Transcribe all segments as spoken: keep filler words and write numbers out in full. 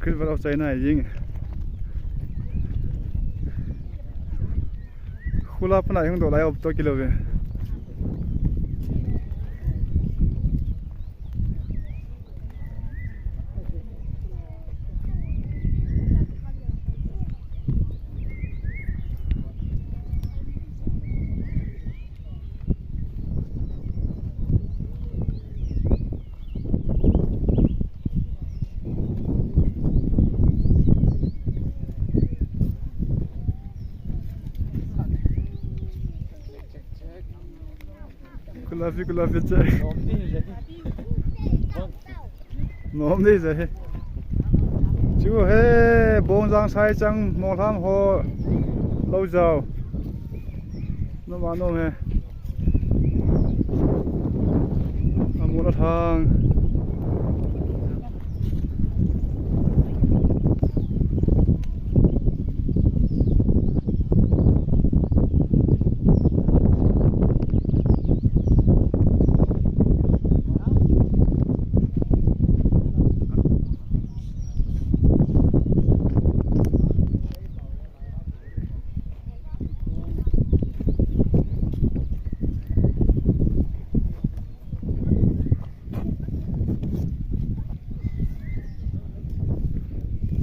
Khrist val a chai nai ding. Khula pana hong dawh lai op toh kilou ve. Kulafi, kulafi che. Nuam ni zaw hi. Chu hi, Bawngzang, Saichang, Mawnglam haw lou zau. Nuam a nuam hi. A mual a thang.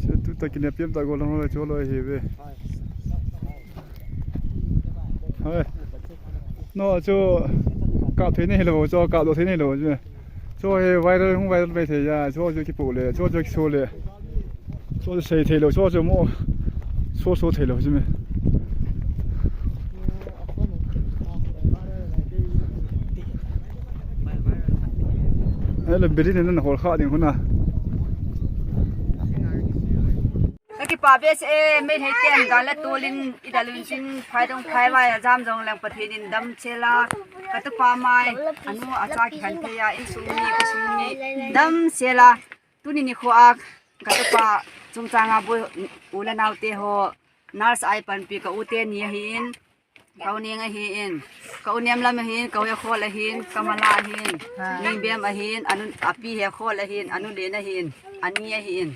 Chu tu takin a piam ta gol hong le chu lou hi ve. Hai. No, chu kap theih nei lou, chu kap lou theih nei lou chu. Chu hi viral, hong viral mai thei a, chu chu kipuh le, chu chu kisu le. Chu chu sei theilou, chu chu maw. Chu chu theilou chu mi. Hello, birin in na hol kha ding hun a. Ka kipah bese, Meitei ten dan le tulin i dalun sin, phaidong phaivai a zam zong leng Pathian in dam sela. Ka tupa mai, a nu a cha kikhen thei a, insung mi, khosung mi, dam sela. Tuni nikho a, ka tupa chungchang a bu u le naute haw, nurse a i panpih ka ute ni ahi in, ka u Neng ahi in, ka u Nemlam ahi in, ka u Hekhol ahi in, ka mala ahi in, Ningbem ahi in, a nu, a pi Hekhol ahi in, a nu Len ahi in, a ni ahi in.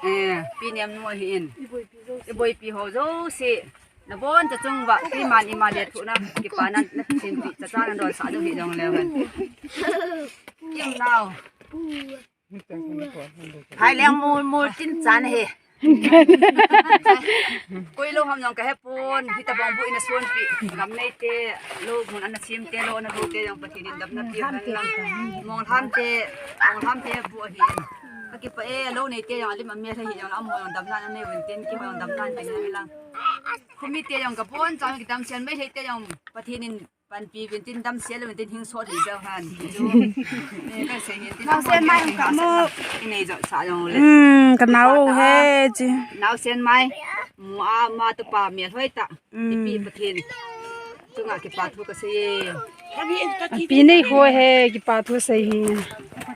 Eh, pi Nemnu ahi in. I boipi haw zouse. Na bon ta chung va, pi man i ma le thu na, kipa na, na thinpih, cha cha na don sa dou hi dong leu hen. Kim nau. Hai leng mul mul tin chan hi. Koi lou ham nong ka hepon, hita bang bu ina suanpih. Gam neite, lou mun ana simte, lou ana loute, yong Pathian in damna pi hen lang. Mawnglam te, Mawnglam te bu ahi. Ka kipah e, lou neite yong a lim a mel hi yong a maw yong damna nei uvin tin, ki yong damna nei hen lang. Khomite yong ka pon, chang ki dam sian Meitei te yong Pathian in panpih uvin tin dam sel uvin tin hing sawt hi zau han. Nau sen mai ka mu. Nei zot sa yong le. Hmm, ka nau he chi. Nau sen mai. Mu a ma tupa mial hoih ta. Hmm. Ipi Pathian. Chunga kipahthu ka sei. Pi nei ho he kipahthu sei hi.